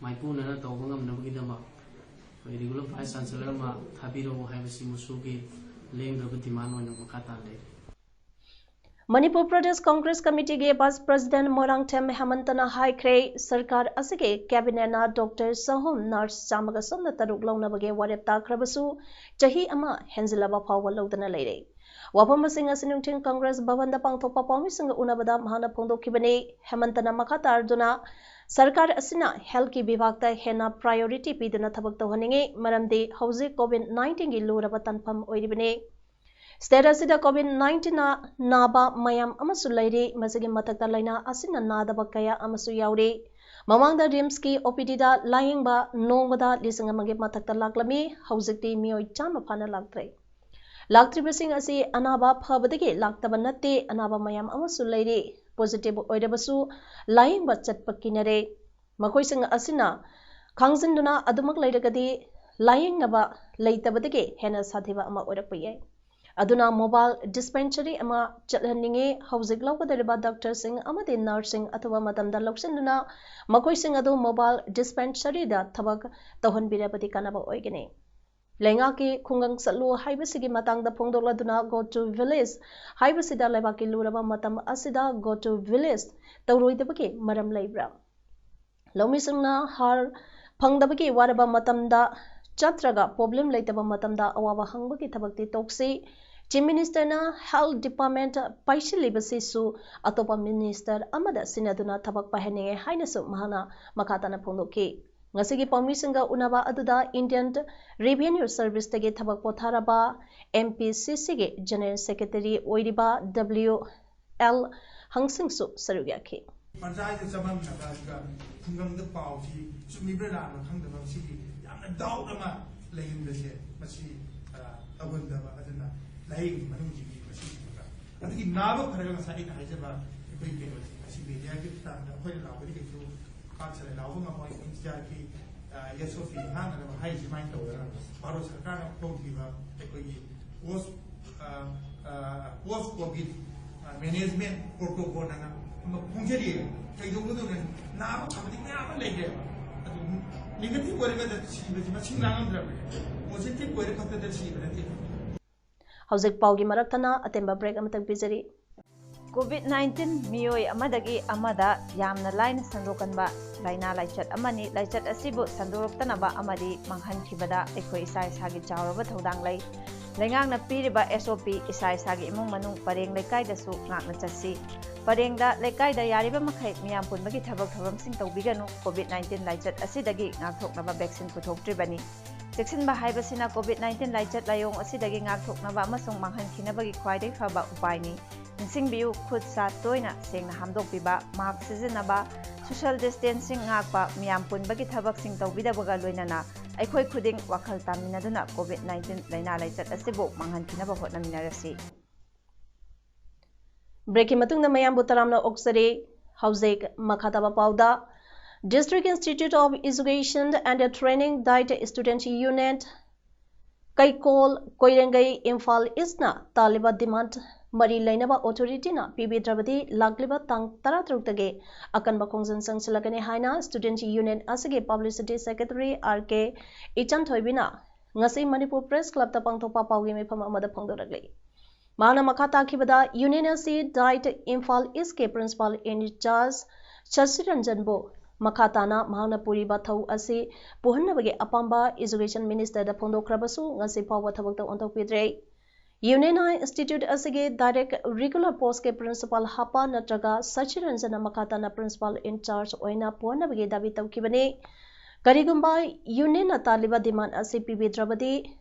ꯃꯥꯏꯄꯨꯅꯅ ꯇꯧꯕ ꯉꯝꯅꯕꯒꯤꯗꯃꯛ ꯑꯩꯈꯣꯏ regular Vice Chancellor ꯑꯃ ꯊꯥꯕꯤꯔꯛꯎ ꯍꯥꯏꯕꯁꯤ MUSUꯒꯤ ꯂꯦꯡꯗ꯭ꯔꯕ demand ꯑꯣꯏꯅ ꯃꯈꯥ ꯇꯥꯅ ꯂꯩꯔꯤ꯫ ꯃꯅꯤꯄꯨꯔ ꯄ꯭ꯔꯗꯦꯁ ꯀꯪꯒ꯭ꯔꯦꯁ ꯀꯃꯤꯇꯤꯒꯤ Vice President ꯃꯣꯏꯔꯥꯡꯊꯦꯝ ꯍꯦꯃꯟꯇꯅ ꯍꯥꯏꯈ꯭ꯔꯦ, ꯁꯔꯀꯥꯔ ꯑꯁꯤꯒꯤ cabinetꯅ doctor ꯆꯍꯨꯝ, nurse ꯆꯥꯝꯃꯒ ꯁꯨꯞꯅ ꯇꯔꯨꯛ ꯂꯧꯅꯕꯒꯤ ꯋꯥꯔꯦꯞ ꯇꯥꯈ꯭ꯔꯕꯁꯨ ꯆꯍꯤ ꯑꯃ ꯍꯦꯟꯖꯤꯜꯂꯕ ꯐꯥꯎꯕ ꯂꯧꯗꯅ ꯂꯩꯔꯦ꯫ ꯋꯥꯐꯝꯁꯤꯡ ꯑꯁꯤ ꯅꯨꯡꯊꯤꯜ ꯀꯪꯒ꯭ꯔꯦꯁ ꯚꯕꯟꯗ ꯄꯥꯡꯊꯣꯛꯄ ꯄꯥꯎꯃꯤꯁꯤꯡꯒ ꯎꯅꯕꯗ ꯃꯍꯥꯛꯅ ꯐꯣꯡꯗꯣꯛꯈꯤꯕꯅꯤ꯫ ꯍꯦꯃꯟꯇꯅ ꯃꯈꯥ ꯇꯥꯔꯗꯨꯅ ꯁꯔꯀꯥꯔ ꯑꯁꯤꯅ healthꯀꯤ ꯕꯤꯚꯥꯒꯇ ꯍꯦꯟꯅ priority ꯄꯤꯗꯨꯅ ꯊꯕꯛ ꯇꯧꯍꯟꯅꯤꯡꯏ, ꯃꯔꯝꯗꯤ ꯍꯧꯖꯤꯛ COVID nineteenꯒꯤ ꯂꯨꯔꯕ ꯇꯥꯟꯐꯝ ꯑꯣꯏꯔꯤꯕꯅꯤ꯫ State ꯑꯁꯤꯗ COVID nineteenꯅ ꯅꯥꯕ ꯃꯌꯥꯝ ꯑꯃꯁꯨ ꯂꯩꯔꯤ꯫ ꯃꯁꯤꯒꯤ ꯃꯊꯛꯇ ꯂꯥꯏꯅꯥ ꯑꯁꯤꯅ ꯅꯥꯗꯕ ꯀꯌꯥ ꯑꯃꯁꯨ ꯌꯥꯎꯔꯤ꯫ ꯃꯃꯥꯡꯗ RIMSꯀꯤ OPDꯗ ꯂꯥꯌꯦꯡꯕ ꯅꯣꯡꯃꯗ ꯂꯤꯁꯤꯡ ꯑꯃꯒꯤ ꯃꯊꯛꯇ ꯂꯥꯛꯂꯝꯃꯤ꯫ ꯍꯧꯖꯤꯛꯇꯤ ꯃꯤꯑꯣꯏ ꯆꯥꯝꯃ ꯐꯥꯅ ꯂꯥꯛꯇ꯭ꯔꯦ꯫ ꯂꯥꯛꯇ꯭ꯔꯤꯕꯁꯤꯡ ꯑꯁꯤ ꯑꯅꯥꯕ ꯐꯕꯗꯒꯤ ꯂꯥꯛꯇꯕ ꯅꯠꯇꯦ, ꯑꯅꯥꯕ ꯃꯌꯥꯝ ꯑꯃꯁꯨ ꯂꯩꯔꯤ꯫ Positive ꯑꯣꯏꯔꯕꯁꯨ ꯂꯥꯌꯦꯡꯕ ꯆꯠꯄ ꯀꯤꯅꯔꯦ꯫ ꯃꯈꯣꯏꯁꯤꯡ ꯑꯁꯤꯅ ꯈꯪꯖꯤꯟꯗꯨꯅ ꯑꯗꯨꯃꯛ ꯂꯩꯔꯒꯗꯤ ꯂꯥꯌꯦꯡꯅꯕ ꯂꯩꯇꯕꯗꯒꯤ ꯍꯦꯟꯅ ꯁꯥꯊꯤꯕ ꯑꯃ ꯑꯣꯏꯔꯛꯄ ꯌꯥꯏ꯫ ꯑꯗꯨꯅ mobile dispensary ꯑꯃ ꯆꯠꯍꯟꯅꯤꯡꯉꯤ꯫ ꯍꯧꯖꯤꯛ ꯂꯧꯒꯗꯧꯔꯤꯕ doctorꯁꯤꯡ ꯑꯃꯗꯤ nurseꯁꯤꯡ ꯑꯊꯨꯕ ꯃꯇꯝꯗ ꯂꯧꯁꯤꯟꯗꯨꯅ ꯃꯈꯣꯏꯁꯤꯡ ꯑꯗꯨ mobile dispensaryꯗ ꯊꯕꯛ ꯇꯧꯍꯟꯕꯤꯔꯕꯗꯤ ꯀꯥꯟꯅꯕ ꯑꯣꯏꯒꯅꯤ꯫ ꯂꯩꯉꯥꯛꯀꯤ ꯈꯨꯡꯒꯪ ꯆꯠꯂꯨ ꯍꯥꯏꯕꯁꯤꯒꯤ ꯃꯇꯥꯡꯗ ꯐꯣꯡꯗꯣꯛꯂꯗꯨꯅ Go to Village ꯍꯥꯏꯕꯁꯤꯗ ꯂꯩꯕꯥꯛꯀꯤ ꯂꯨꯔꯕ ꯃꯇꯝ ꯑꯁꯤꯗ Go to Village ꯇꯧꯔꯣꯏꯗꯕꯒꯤ ꯃꯔꯝ ꯂꯩꯕ꯭ꯔꯥ? ꯂꯧꯃꯤꯁꯤꯡꯅ ꯍꯥꯔ ꯐꯪꯗꯕꯒꯤ ꯋꯥꯔꯕ ꯃꯇꯝꯗ ꯆꯠꯇ꯭ꯔꯒ problem ꯂꯩꯇꯕ ꯃꯇꯝꯗ ꯑꯋꯥꯕ ꯍꯪꯕꯒꯤ ꯊꯕꯛꯇꯤ ꯇꯣꯛꯁꯤ꯫ Chief Ministerꯅ health department ꯄꯥꯏꯁꯤꯜꯂꯤꯕꯁꯤꯁꯨ ꯑꯇꯣꯞꯄ minister ꯑꯃꯗ ꯁꯤꯟꯅꯗꯨꯅ ꯊꯕꯛ ꯄꯥꯏꯍꯟꯅꯤꯡꯉꯦ ꯍꯥꯏꯅꯁꯨ ꯃꯍꯥꯛꯅ ꯃꯈꯥ ꯇꯥꯅ ꯐꯣꯡꯗꯣꯛꯈꯤ꯫ ꯉꯁꯤꯒꯤ ꯄꯥꯎꯃꯤꯁꯤꯡꯒ ꯎꯅꯕ ꯑꯗꯨꯗ Indian Revenue Serviceꯇꯒꯤ ꯊꯕꯛ ꯄꯣꯊꯥꯔꯕ MPCCꯒꯤ General Secretary ꯑꯣꯏꯔꯤꯕ W L ꯍꯪꯁꯤꯡꯁꯨ ꯁꯔꯨꯛ ꯌꯥꯈꯤ꯫ ꯄꯟꯆꯥꯌꯠꯇ ꯆꯃꯝꯅꯕ ꯑꯗꯨꯒ ꯈꯨꯡꯒꯪꯗ ꯄꯥꯎꯁꯤ ꯆꯨꯝꯃꯤꯕ꯭ꯔꯥ ꯂꯥꯟꯕ꯭ꯔꯥ ꯈꯪꯗꯕ ꯁꯤꯒꯤ ꯌꯥꯝꯅ doubt ꯑꯃ ꯂꯩꯍꯟꯕꯁꯦ ꯃꯁꯤ, ꯑ, ꯇꯧꯍꯟꯗꯕ ꯑꯗꯨꯅ ꯂꯥꯏꯌꯦꯡꯒꯤ ꯃꯅꯨꯡꯁꯤꯒꯤ ꯃꯁꯤꯁꯤꯃꯒ ꯑꯗꯨꯒꯤ ꯅꯥꯕ ꯐꯔꯒ ꯉꯁꯥꯏ ꯑꯩꯅ ꯍꯥꯏꯖꯕ ꯑꯩꯈꯣꯏ ꯀꯩꯅꯣꯁꯦ ꯃꯁꯤ mediaꯒꯤ ꯈꯨꯠꯊꯥꯡꯗ ꯑꯩꯈꯣꯏꯅ ꯂꯥꯎꯕꯗꯤ ꯀꯩꯁꯨ ꯄꯥꯛ ꯁꯟꯅ ꯂꯥꯎꯕ ꯉꯝꯃꯣꯏ꯫ ꯏꯟꯗꯤꯌꯥꯒꯤ, ꯑ, SOP ꯉꯥꯛꯅꯅꯕ ꯍꯥꯏꯔꯤꯁꯦ ꯁꯨꯃꯥꯏꯅ ꯇꯧꯔꯒ ꯚꯥꯔꯠ ꯁꯔꯀꯥꯔꯅ ꯐꯣꯡꯈꯤꯕ ꯑꯩꯈꯣꯏꯒꯤ post, ꯑ, ꯑ, post COVID, ꯑ, management protocol ꯍꯥꯏꯅ ꯑꯃ ꯐꯣꯡꯖꯔꯤꯑꯕ꯫ ꯀꯩꯗꯧꯒꯗꯧꯅꯣ? ꯅꯥꯕ ꯐꯕꯗꯤ ꯃꯌꯥꯝ ꯑꯃ ꯂꯩꯈ꯭ꯔꯦꯕ꯫ ꯑꯗꯨ negative ꯑꯣꯏꯔꯒ ꯁꯤꯕꯁꯤ ꯃꯁꯤꯡ ꯂꯥꯡꯉꯝꯗ꯭ꯔꯕꯅꯦ꯫ Positive ꯑꯣꯏꯔ ꯈꯛꯇꯗ ꯁꯤꯕ ꯅꯠꯇꯦ꯫ ꯍꯧꯖꯤꯛ ꯄꯥꯎꯒꯤ ꯃꯔꯛ ꯊꯠꯅ ꯑꯇꯦꯟꯕ break ꯑꯃꯇꯪ ꯄꯤꯖꯔꯤ꯫ COVID nineteen ꯃꯤꯑꯣꯏ ꯑꯃꯗꯒꯤ ꯑꯃꯗ ꯌꯥꯝꯅ ꯂꯥꯏꯅ ꯁꯟꯗꯣꯛꯀꯟꯕ ꯂꯥꯏꯅꯥ ꯂꯥꯏꯆꯠ ꯑꯃꯅꯤ꯫ ꯂꯥꯏꯆꯠ ꯑꯁꯤꯕꯨ ꯁꯟꯗꯣꯔꯛꯇꯅꯕ ꯑꯃꯗꯤ ꯃꯥꯡꯍꯟꯈꯤꯕꯗ ꯑꯩꯈꯣꯏ ꯏꯁꯥ ꯏꯁꯥꯒꯤ ꯆꯥꯎꯔꯕ ꯊꯧꯗꯥꯡ ꯂꯩ꯫ ꯂꯩꯉꯥꯛꯅ ꯄꯤꯔꯤꯕ S O P ꯏꯁꯥ ꯏꯁꯥꯒꯤ ꯏꯃꯨꯡ ꯃꯅꯨꯡ ꯄꯔꯦꯡ ꯂꯩꯀꯥꯏꯗꯁꯨ ꯉꯥꯛꯅ ꯆꯠꯁꯤ꯫ ꯄꯔꯦꯡꯗ ꯂꯩꯀꯥꯏꯗ ꯌꯥꯔꯤꯕ ꯃꯈꯩ ꯃꯤꯌꯥꯝ ꯄꯨꯟꯕꯒꯤ ꯊꯕꯛ ꯊꯧꯔꯝꯁꯤꯡ ꯇꯧꯕꯤꯒꯅꯨ꯫ COVID nineteen ꯂꯥꯏꯆꯠ ꯑꯁꯤꯗꯒꯤ ꯉꯥꯛꯊꯣꯛꯅꯕ vaccine ꯄꯨꯊꯣꯛꯇ꯭ꯔꯤꯕꯅꯤ꯫ ꯆꯦꯛꯁꯤꯟꯕ ꯍꯥꯏꯕꯁꯤꯅ COVID nineteen ꯂꯥꯏꯆꯠ ꯂꯥꯏꯑꯣꯡ ꯑꯁꯤꯗꯒꯤ ꯉꯥꯛꯊꯣꯛꯅꯕ ꯑꯃꯁꯨꯡ ꯃꯥꯡꯍꯟꯈꯤꯅꯕꯒꯤ ꯈ꯭ꯋꯥꯏꯗꯒꯤ ꯐꯕ ꯎꯄꯥꯏꯅꯤ꯫ ꯅꯤꯡꯁꯤꯡꯕꯤꯌꯨ, ꯈꯨꯠ ꯁꯥ ꯇꯣꯏꯅ ꯁꯦꯡꯅ ꯍꯥꯝꯗꯣꯛꯄꯤꯕ, mask ꯁꯤꯖꯤꯟꯅꯕ, social distancing ꯉꯥꯛꯄ, ꯃꯤꯌꯥꯝ ꯄꯨꯟꯕꯒꯤ ꯊꯕꯛꯁꯤꯡ ꯇꯧꯕꯤꯗꯕꯒ ꯂꯣꯏꯅꯅ ꯑꯩꯈꯣꯏ ꯈꯨꯗꯤꯡ ꯋꯥꯈꯜ ꯇꯥꯃꯤꯟꯅꯗꯨꯅ COVID nineteen ꯂꯥꯏꯅꯥ ꯂꯥꯏꯆꯠ ꯑꯁꯤꯕꯨ ꯃꯥꯡꯍꯟꯈꯤꯅꯕ ꯍꯣꯠꯅꯃꯤꯟꯅꯔꯁꯤ꯫ Break ꯀꯤ ꯃꯇꯨꯡꯗ ꯃꯌꯥꯝꯕꯨ ꯇꯔꯥꯝꯅ ꯑꯣꯛꯆꯔꯤ꯫ ꯍꯧꯖꯤꯛ ꯃꯈꯥ ꯇꯥꯕ ꯄꯥꯎꯗ, District Institute of Education and Training, DIET Student Union, ꯀꯩꯀꯣꯜ, ꯀꯣꯏꯔꯦꯡꯒꯩ, Imphal ꯏꯁꯅ ꯇꯥꯜꯂꯤꯕ demand ꯃꯔꯤ ꯂꯩꯅꯕ authority ꯅ ꯄꯤꯕꯤꯗ꯭ꯔꯕꯗꯤ ꯂꯥꯛꯂꯤꯕ ꯇꯥꯡ ꯇꯔꯥꯇꯔꯨꯛꯇꯒꯤ ꯑꯀꯟꯕ ꯈꯣꯡꯖꯪ ꯆꯪꯁꯤꯜꯂꯛꯀꯅꯤ ꯍꯥꯏꯅ Student Union ꯑꯁꯤꯒꯤ Publicity Secretary R K ꯏꯆꯟꯊꯣꯏꯕꯤꯅ ꯉꯁꯤ ꯃꯅꯤꯄꯨꯔ Press Club ꯇ ꯄꯥꯡꯊꯣꯛꯄ ꯄꯥꯎꯒꯤ ꯃꯤꯐꯝ ꯑꯃꯗ ꯐꯣꯡꯗꯣꯔꯛꯂꯤ꯫ ꯃꯍꯥꯛꯅ ꯃꯈꯥ ꯇꯥꯈꯤꯕꯗ, Union ꯑꯁꯤ DIET ꯏꯝꯐꯥꯜ ꯏꯁꯀꯤ Principal in Charge ꯁꯁꯤꯔꯟꯖꯟꯕꯨ ꯃꯈꯥ ꯇꯥꯅ ꯃꯍꯥꯛꯅ ꯄꯨꯔꯤꯕ ꯊꯧ ꯑꯁꯤ ꯄꯨꯍꯟꯅꯕꯒꯤ ꯑꯄꯥꯝꯕ Education Minister ꯗ ꯐꯣꯡꯗꯣꯛꯈ꯭ꯔꯕꯁꯨ ꯉꯁꯤ ꯐꯥꯎꯕ ꯊꯕꯛꯇ ꯑꯣꯟꯊꯣꯛꯄꯤꯗ꯭ꯔꯦ꯫ Union ꯅ institute ꯑꯁꯤꯒꯤ direct regular post ꯀꯤ principal ꯍꯥꯞꯄ ꯅꯠꯇ꯭ꯔꯒ ꯁꯁꯤꯔꯟꯖꯟꯅ ꯃꯈꯥ ꯇꯥꯅ Principal in Charge ꯑꯣꯏꯅ ꯄꯨꯍꯟꯅꯕꯒꯤ ꯗꯥꯕꯤ ꯇꯧꯈꯤꯕꯅꯤ꯫ ꯀꯔꯤꯒꯨꯝꯕ Union ꯅ ꯇꯥꯜꯂꯤꯕ demand ꯑꯁꯤ ꯄꯤꯕꯤꯗ꯭ꯔꯕꯗꯤ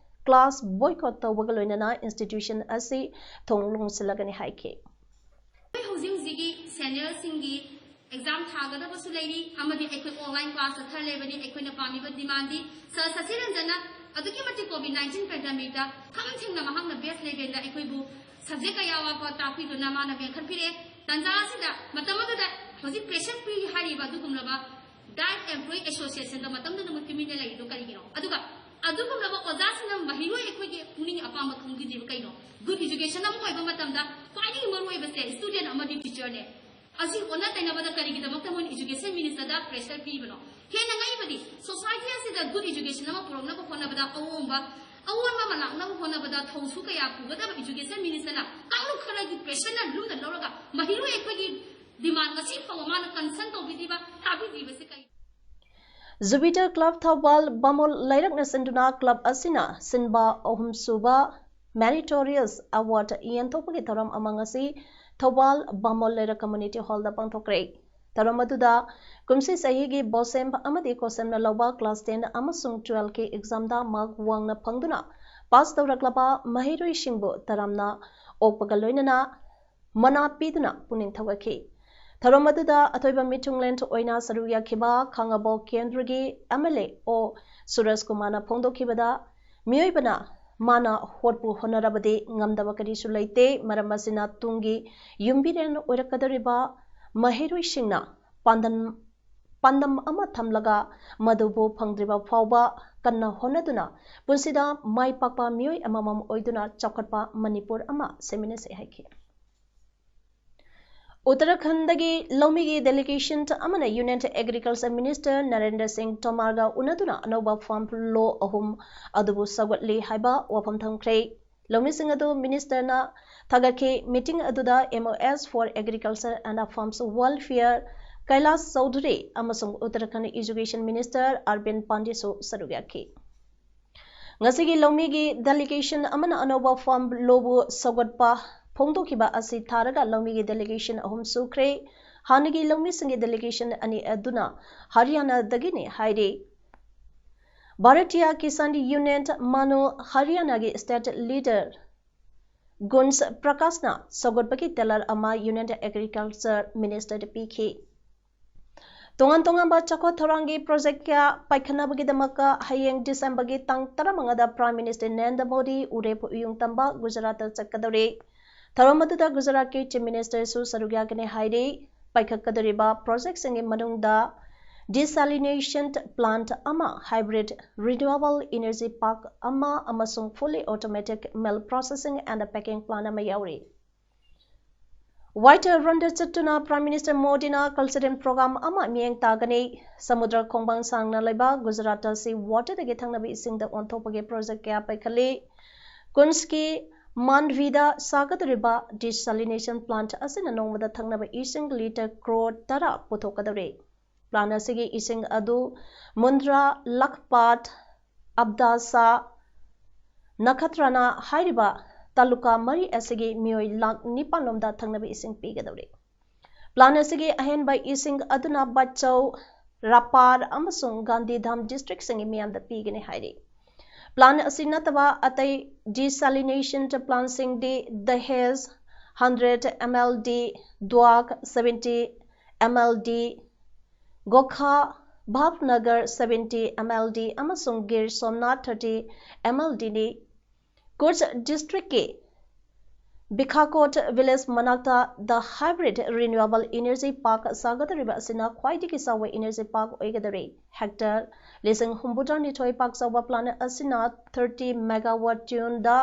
class boycott ꯇꯧꯕꯒ ꯂꯣꯏꯅꯅ institution ꯑꯁꯤ ꯊꯣꯡ ꯂꯣꯟꯁꯤꯜꯂꯒꯅꯤ ꯍꯥꯏꯈꯤ꯫ ꯑꯩꯈꯣꯏ ꯍꯧꯖꯤꯛ ꯍꯧꯖꯤꯛꯀꯤ senior ꯁꯤꯡꯒꯤ exam ꯊꯥꯒꯗꯕꯁꯨ ꯂꯩꯔꯤ, ꯑꯃꯗꯤ ꯑꯩꯈꯣꯏ online class ꯆꯠꯊ ꯂꯩꯕꯅꯤ꯫ ꯑꯩꯈꯣꯏꯅ ꯄꯥꯝꯃꯤꯕ demand ꯗꯤ ꯁꯔ ꯁꯁꯤꯔꯟꯖꯟꯅ ꯑꯗꯨꯛꯀꯤ ꯃꯇꯤꯛ COVID nineteen pandemic ꯇ ꯈꯝ ꯊꯦꯡꯅ ꯃꯍꯥꯛꯅ best level ꯗ ꯑꯩꯈꯣꯏꯕꯨ subject ꯀꯌꯥ ꯋꯥꯠꯄ ꯇꯥꯛꯄꯤꯗꯨꯅ ꯃꯥꯅ ꯃꯦꯟꯈꯠꯄꯤꯔꯛꯑꯦ꯫ ꯇꯥꯟꯖꯥ ꯑꯁꯤꯗ ꯃꯇꯝ ꯑꯗꯨꯗ ꯍꯧꯖꯤꯛ pressure ꯄꯤ ꯍꯥꯏꯔꯤꯕ ꯑꯗꯨꯒꯨꯝꯂꯕ DIET Employee Association ꯗ ꯃꯇꯝꯗꯨꯗ ꯃꯣꯏ ꯇꯨꯃꯤꯟꯅ ꯂꯩꯔꯤꯗꯣ ꯀꯔꯤꯒꯤꯅꯣ? ꯑꯗꯨꯒ ꯑꯗꯨꯒꯨꯝꯂꯕ ꯑꯣꯖꯥꯁꯤꯡꯅ ꯃꯍꯩꯔꯣꯏ ꯑꯩꯈꯣꯏꯒꯤ ꯄꯨꯛꯅꯤꯡ ꯑꯄꯥꯝꯕ ꯈꯪꯕꯤꯗ꯭ꯔꯤꯕ ꯀꯩꯅꯣ? Good education ꯑꯃ ꯑꯣꯏꯕ ꯃꯇꯝꯗ ꯈ꯭ꯋꯥꯏꯗꯒꯤ ꯃꯔꯨꯑꯣꯏꯕꯁꯦ student ꯑꯃꯗꯤ teacher ꯅꯦ꯫ ꯑꯁꯤ ꯑꯣꯟꯅ ꯇꯩꯅꯕꯗ ꯀꯔꯤꯒꯤꯗꯃꯛꯇ ꯃꯣꯏꯅ Education Minister ꯗ pressure ꯄꯤꯕꯅꯣ? ꯍꯦꯟꯅ ꯉꯛꯏꯕꯗꯤ society ꯑꯁꯤꯗ good education ꯑꯃ ꯄꯨꯔꯛꯅꯕ ꯍꯣꯠꯅꯕꯗ ꯑꯑꯣꯟꯕ, ꯑꯑꯣꯟꯕ ꯑꯃ ꯂꯥꯛꯅꯕ ꯍꯣꯠꯅꯕꯗ ꯊꯧꯁꯨ ꯀꯌꯥ ꯄꯨꯒꯗꯕ Education Minister ꯅ ꯀꯥꯡꯂꯨꯞ ꯈꯔꯒꯤ pressure ꯅ ꯂꯨꯝꯅ ꯂꯧꯔꯒ ꯃꯍꯩꯔꯣꯏ ꯑꯩꯈꯣꯏꯒꯤ demand ꯉꯁꯤ ꯐꯥꯎꯕ ꯃꯥꯅ concern ꯇꯧꯕꯤꯗ꯭ꯔꯤꯕ, ꯇꯥꯕꯤꯗ꯭ꯔꯤꯕꯁꯦ ꯀꯩ? Jupiter Club ꯊꯧꯕꯥꯜ ꯕꯥꯃꯣꯟ ꯂꯩꯔꯛꯅ ꯁꯤꯟꯗꯨꯅ club ꯑꯁꯤꯅ ꯁꯤꯟꯕ ꯑꯍꯨꯝꯁꯨꯕ Meritorious Award ꯌꯦꯟꯊꯣꯛꯄꯒꯤ ꯊꯧꯔꯝ ꯑꯃ ꯉꯁꯤ ꯊꯧꯕꯥꯜ ꯕꯥꯃꯣꯟ ꯂꯩꯔꯛ Community Hallꯗ ꯄꯥꯡꯊꯣꯛꯈ꯭ꯔꯦ꯫ ꯊꯧꯔꯝ ꯑꯗꯨꯗ ꯀꯨꯝꯁꯤ ꯆꯍꯤꯒꯤ BOSEM ꯑꯃꯗꯤ COSEMꯅ ꯂꯧꯕ class ten ꯑꯃꯁꯨꯡ twelveꯀꯤ examꯗ mark ꯋꯥꯡꯅ ꯐꯪꯗꯨꯅ pass ꯇꯧꯔꯛꯂꯕ ꯃꯍꯩꯔꯣꯏꯁꯤꯡꯕꯨ ꯇꯔꯥꯝꯅ ꯑꯣꯛꯄꯒ ꯂꯣꯏꯅꯅ ꯃꯅꯥ ꯄꯤꯗꯨꯅ ꯄꯨꯛꯅꯤꯡ ꯊꯧꯒꯠꯈꯤ꯫ ꯊꯧꯔꯝ ꯑꯗꯨꯗ ꯑꯊꯣꯏꯕ ꯃꯤꯊꯨꯡꯂꯦꯟ ꯑꯣꯏꯅ ꯁꯔꯨꯛ ꯌꯥꯈꯤꯕ ꯈꯥꯉꯕꯣꯛ ꯀꯦꯟꯗ꯭ꯔꯒꯤ MLA ꯑꯣ ꯁꯨꯔꯖ ꯀꯨꯃꯥꯔꯅ ꯐꯣꯡꯗꯣꯛꯈꯤꯕꯗ, ꯃꯤꯑꯣꯏꯕꯅ ꯃꯥꯅ ꯍꯣꯠꯄꯨ ꯍꯣꯠꯅꯔꯕꯗꯤ ꯉꯝꯗꯕ ꯀꯔꯤꯁꯨ ꯂꯩꯇꯦ꯫ ꯃꯔꯝ ꯑꯁꯤꯅ ꯇꯨꯡꯒꯤ ꯌꯨꯝꯕꯤꯔꯦꯟ ꯑꯣꯏꯔꯛꯀꯗꯧꯔꯤꯕ ꯃꯍꯩꯔꯣꯏꯁꯤꯡꯅ ꯄꯥꯟꯗꯝ, ꯄꯥꯟꯗꯝ ꯑꯃ ꯊꯝꯂꯒ ꯃꯗꯨꯕꯨ ꯐꯪꯗ꯭ꯔꯤꯕ ꯐꯥꯎꯕ ꯀꯟꯅ ꯍꯣꯠꯅꯗꯨꯅ ꯄꯨꯟꯁꯤꯗ ꯃꯥꯏ ꯄꯥꯛꯄ ꯃꯤꯑꯣꯏ ꯑꯃꯃꯝ ꯑꯣꯏꯗꯨꯅ ꯆꯥꯎꯈꯠꯄ ꯃꯅꯤꯄꯨꯔ ꯑꯃ ꯁꯦꯝꯃꯤꯟꯅꯁꯤ ꯍꯥꯏꯈꯤ꯫ ꯎꯠꯇꯔꯥꯈꯟꯗꯒꯤ ꯂꯧꯃꯤꯒꯤ delegation ꯑꯃꯅ Union Agriculture Minister ꯅꯔꯦꯟꯗ꯭ꯔ ꯁꯤꯡ ꯇꯣꯃꯔꯒ ꯎꯅꯗꯨꯅ ꯑꯅꯧꯕ farm law ꯑꯍꯨꯝ ꯑꯗꯨꯕꯨ ꯁꯧꯒꯠꯂꯤ ꯍꯥꯏꯕ ꯋꯥꯐꯝ ꯊꯝꯈ꯭ꯔꯦ꯫ ꯂꯧꯃꯤꯁꯤꯡ ꯑꯗꯨ ministerꯅ ꯊꯥꯒꯠꯈꯤ꯫ Meeting ꯑꯗꯨꯗ MoS for Agriculture and Farms Welfare ꯀꯩꯂꯥꯁ Chaudhuri ꯑꯃꯁꯨꯡ ꯎꯠꯇꯔꯥꯈꯟꯗ Education Minister ꯑꯔꯕꯤꯟ ꯄꯥꯟꯗꯦꯁꯨ ꯁꯔꯨꯛ ꯌꯥꯈꯤ꯫ ꯉꯁꯤꯒꯤ ꯂꯧꯃꯤꯒꯤ delegation ꯑꯃꯅ ꯑꯅꯧꯕ farm lawꯕꯨ ꯁꯧꯒꯠꯄ ꯐꯣꯡꯗꯣꯛꯈꯤꯕ ꯑꯁꯤ ꯊꯥꯔꯒ ꯂꯧꯃꯤꯒꯤ delegation ꯑꯍꯨꯝ ꯁꯨꯈ꯭ꯔꯦ꯫ ꯍꯥꯟꯅꯒꯤ ꯂꯧꯃꯤꯁꯤꯡꯒꯤ delegation ꯑꯅꯤ ꯑꯗꯨꯅ ꯍꯔꯤꯌꯥꯅꯥꯗꯒꯤꯅꯤ ꯍꯥꯏꯔꯤ꯫ Bharatiya Kisan Union ꯃꯅꯨ ꯍꯔꯤꯌꯥꯅꯥꯒꯤ state leader ꯒꯨꯟꯁ ꯄ꯭ꯔꯀꯥꯁꯅ ꯁꯧꯒꯠꯄꯒꯤ ꯇꯦꯂꯔ ꯑꯃ Union Agriculture Ministerꯗ ꯄꯤꯈꯤ꯫ ꯇꯣꯉꯥꯟ ꯇꯣꯉꯥꯟꯕ ꯆꯥꯎꯈꯠ ꯊꯧꯔꯥꯡꯒꯤ project ꯀꯌꯥ ꯄꯥꯏꯈꯠꯅꯕꯒꯤꯗꯃꯛꯇ ꯍꯌꯦꯡ Decemberꯒꯤ ꯇꯥꯡ ꯇꯔꯥꯃꯉꯥꯗ Prime Minister ꯅꯔꯦꯟꯗ꯭ꯔ ꯃꯣꯗꯤ ꯎꯔꯦꯞ ꯎꯌꯨꯡ ꯇꯝꯕ ꯒꯨꯖꯔꯥꯠꯇ ꯆꯠꯀꯗꯧꯔꯤ꯫ ꯊꯧꯔꯝ ꯑꯗꯨꯗ ꯒꯨꯖꯔꯥꯠꯀꯤ Chief Ministerꯁꯨ ꯁꯔꯨꯛ ꯌꯥꯒꯅꯤ ꯍꯥꯏꯔꯤ꯫ ꯄꯥꯏꯈꯠꯀꯗꯧꯔꯤꯕ projectꯁꯤꯡꯒꯤ ꯃꯅꯨꯡꯗ desalination plant ꯑꯃ, hybrid renewable energy park ꯑꯃ ꯑꯃꯁꯨꯡ fully automatic milk processing and packing plant ꯑꯃ ꯌꯥꯎꯔꯤ꯫ White Runꯗ ꯆꯠꯇꯨꯅ Prime Minister ꯃꯣꯗꯤꯅ cultural program ꯑꯃ ꯃꯤꯠꯌꯦꯡ ꯇꯥꯒꯅꯤ꯫ ꯁꯃꯨꯗ꯭ꯔ ꯈꯣꯡꯕꯥꯟ ꯁꯥꯡꯅ ꯂꯩꯕ ꯒꯨꯖꯔꯥꯠ ꯑꯁꯤ waterꯗꯒꯤ ꯊꯛꯅꯕ ꯏꯁꯤꯡꯗ ꯑꯣꯟꯊꯣꯛꯄꯒꯤ project ꯀꯌꯥ ꯄꯥꯏꯈꯠꯂꯤ꯫ ꯀꯨꯟꯁꯀꯤ ꯃꯥꯟꯚꯤꯗ ꯁꯥꯒꯗꯧꯔꯤꯕ desalination plant ꯑꯁꯤꯅ ꯅꯣꯡꯃꯗ ꯊꯛꯅꯕ ꯏꯁꯤꯡ litre crore ꯇꯔꯥ ꯄꯨꯊꯣꯛꯀꯗꯧꯔꯤ꯫ Plant ꯑꯁꯤꯒꯤ ꯏꯁꯤꯡ ꯑꯗꯨ ꯃꯨꯟꯗ꯭ꯔꯥ, ꯂꯈꯄꯥꯠ, ꯑꯕꯗꯥꯁꯥ, ꯅꯈꯇ꯭ꯔꯅ ꯍꯥꯏꯔꯤꯕ ꯇꯥꯂꯨꯀꯥ ꯃꯔꯤ ꯑꯁꯤꯒꯤ ꯃꯤꯑꯣꯏ ꯂꯥꯈ ꯅꯤꯄꯥꯟ ꯂꯣꯝꯗ ꯊꯛꯅꯕ ꯏꯁꯤꯡ ꯄꯤꯒꯗꯧꯔꯤ꯫ ꯄ꯭ꯂꯥꯟ ꯑꯁꯤꯒꯤ ꯑꯍꯦꯟꯕ ꯏꯁꯤꯡ ꯑꯗꯨꯅ ꯕꯆꯧ, ꯔꯥꯄꯥꯔ ꯑꯃꯁꯨꯡ ꯒꯥꯟꯙꯤꯙꯥꯝ ꯗꯤꯁꯇ꯭ꯔꯤꯛꯁꯤꯡꯒꯤ ꯃꯤꯌꯥꯝꯗ ꯄꯤꯒꯅꯤ ꯍꯥꯏꯔꯤ꯫ ꯄ꯭ꯂꯥꯟ ꯑꯁꯤ ꯅꯠꯇꯕ ꯑꯇꯩ desalination ꯄ꯭ꯂꯥꯟꯁꯤꯡꯗꯤ Dahej hundred M L D, Dwarka seventy M L D, Ghogha Bhavnagar seventy M L D ꯑꯃꯁꯨꯡ Gir Somnath thirty M L ꯗꯤꯅꯤ꯫ ꯀꯨꯆ ꯗꯤꯁꯇ꯭ꯔꯤꯛꯀꯤ ꯕꯤꯈꯥꯀꯣꯠ ꯚꯤꯂꯦꯖ ꯃꯅꯥꯛꯇ The Hybrid Renewable Energy Park ꯁꯥꯒꯗꯧꯔꯤꯕ ꯑꯁꯤꯅ ꯈ꯭ꯋꯥꯏꯗꯒꯤ ꯆꯥꯎꯕ energy park ꯑꯣꯏꯒꯗꯧꯔꯤ꯫ ꯍꯦꯛꯇꯔ ꯂꯤꯁꯤꯡ ꯍꯨꯝꯐꯨꯇꯔꯥꯅꯤꯊꯣꯏ ꯄꯥꯛ ꯆꯥꯎꯕ ꯄ꯭ꯂꯥꯟ ꯑꯁꯤꯅ thirty megawatt ꯇ꯭ꯌꯨꯟꯗ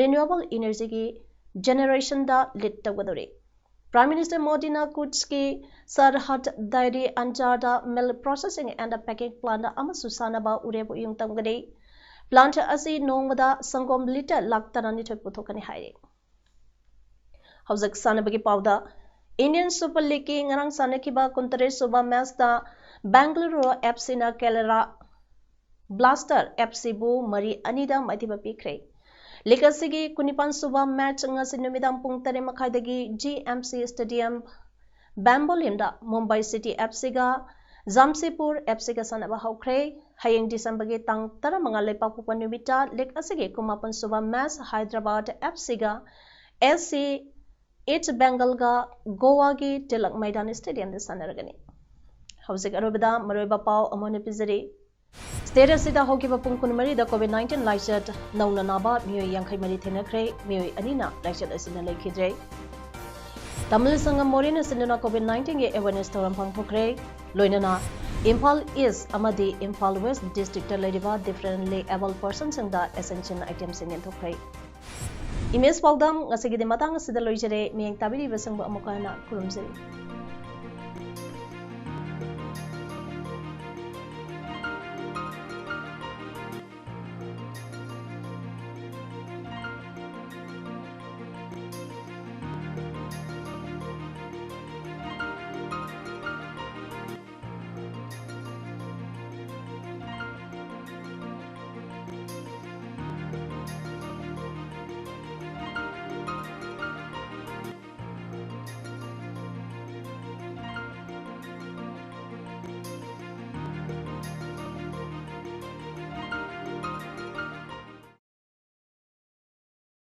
renewable energyꯒꯤ generationꯗ lead ꯇꯧꯒꯗꯧꯔꯤ꯫ Prime Minister ꯃꯣꯗꯤꯅ ꯀꯨꯠꯁꯀꯤ ꯁꯔꯍꯠ dairy ꯑꯟꯆꯥꯔꯗ milk processing and packing plant ꯑꯃꯁꯨ ꯁꯥꯅꯕ ꯎꯔꯦꯞ ꯎꯌꯨꯡ ꯇꯝꯒꯅꯤ꯫ Plant ꯑꯁꯤ ꯅꯣꯡꯃꯗ ꯁꯪꯒꯣꯝ litre ꯂꯥꯈ ꯇꯔꯥꯅꯤꯊꯣꯏ ꯄꯨꯊꯣꯛꯀꯅꯤ ꯍꯥꯏꯔꯤ꯫ ꯍꯧꯖꯤꯛ ꯁꯥꯟꯅꯕꯒꯤ ꯄꯥꯎꯗ, Indian Super Leagueꯀꯤ ꯉꯔꯥꯡ ꯁꯥꯟꯅꯈꯤꯕ ꯀꯨꯟꯇꯔꯦꯠ ꯁꯨꯕ matchꯇ Bengaluru F Cꯅ Kerala Blaster F Cꯕꯨ ꯃꯔꯤ ꯑꯅꯤꯗ ꯃꯥꯏꯊꯤꯕ ꯄꯤꯈ꯭ꯔꯦ꯫ League ꯑꯁꯤꯒꯤ ꯀꯨꯟꯅꯤꯄꯥꯟ ꯁꯨꯕ match ꯉꯁꯤ ꯅꯨꯃꯤꯗꯥꯡ ꯄꯨꯡ ꯇꯔꯦꯠ ꯃꯈꯥꯏꯗꯒꯤ G M C Stadium, ꯕꯦꯝꯕꯣꯂꯤꯝꯗ Mumbai City F Cꯒ Jamshedpur F Cꯒ ꯁꯥꯟꯅꯕ ꯍꯧꯈ꯭ꯔꯦ꯫ ꯍꯌꯦꯡ Decemberꯒꯤ ꯇꯥꯡ ꯇꯔꯥꯃꯉꯥ ꯂꯩꯄꯥꯛꯄꯣꯛꯄ ꯅꯨꯃꯤꯠꯇ league ꯑꯁꯤꯒꯤ ꯀꯨꯟꯃꯥꯄꯟ ꯁꯨꯕ match Hyderabad F Cꯒ S C East Bengalꯒ Goaꯒꯤ Tilak Maidan Stadiumꯗ ꯁꯥꯟꯅꯔꯒꯅꯤ꯫ ꯍꯧꯖꯤꯛ ꯑꯔꯣꯏꯕꯗ ꯃꯔꯨꯑꯣꯏꯕ ꯄꯥꯎ ꯑꯃꯨꯛ ꯍꯟꯅ ꯄꯤꯖꯔꯤ꯫ State ꯑꯁꯤꯗ ꯍꯧꯈꯤꯕ ꯄꯨꯡ ꯀꯨꯟꯃꯔꯤꯗ COVID nineteen ꯂꯥꯏꯆꯠ ꯅꯧꯅ ꯅꯥꯕ ꯃꯤꯑꯣꯏ ꯌꯥꯡꯈꯩ ꯃꯔꯤ ꯊꯦꯡꯅꯈ꯭ꯔꯦ, ꯃꯤꯑꯣꯏ ꯑꯅꯤꯅ ꯂꯥꯏꯆꯠ ꯑꯁꯤꯅ ꯂꯩꯈꯤꯗ꯭ꯔꯦ꯫ ꯇꯥꯃꯤꯜ ꯁꯪꯒꯝ ꯃꯣꯔꯦꯅ ꯁꯤꯟꯗꯨꯅ COVID nineteenꯒꯤ awareness ꯊꯧꯔꯝ ꯄꯥꯡꯊꯣꯛꯈ꯭ꯔꯦ꯫ ꯂꯣꯏꯅꯅ ꯏꯝꯐꯥꯜ East ꯑꯃꯗꯤ ꯏꯝꯐꯥꯜ West districtꯇ ꯂꯩꯔꯤꯕ differently abled personꯁꯤꯡꯗ essential itemꯁꯤꯡ ꯌꯦꯟꯊꯣꯛꯈ꯭ꯔꯦ꯫ Image ꯄꯥꯎꯗꯝ ꯉꯁꯤꯒꯤꯗꯤ ꯃꯇꯥꯡ ꯑꯁꯤꯗ ꯂꯣꯏꯖꯔꯦ꯫ ꯃꯤꯠꯌꯦꯡ ꯇꯥꯕꯤꯔꯤꯕꯁꯤꯡꯕꯨ ꯑꯃꯨꯛꯀ ꯍꯟꯅ ꯈꯨꯔꯨꯝꯖꯔꯤ꯫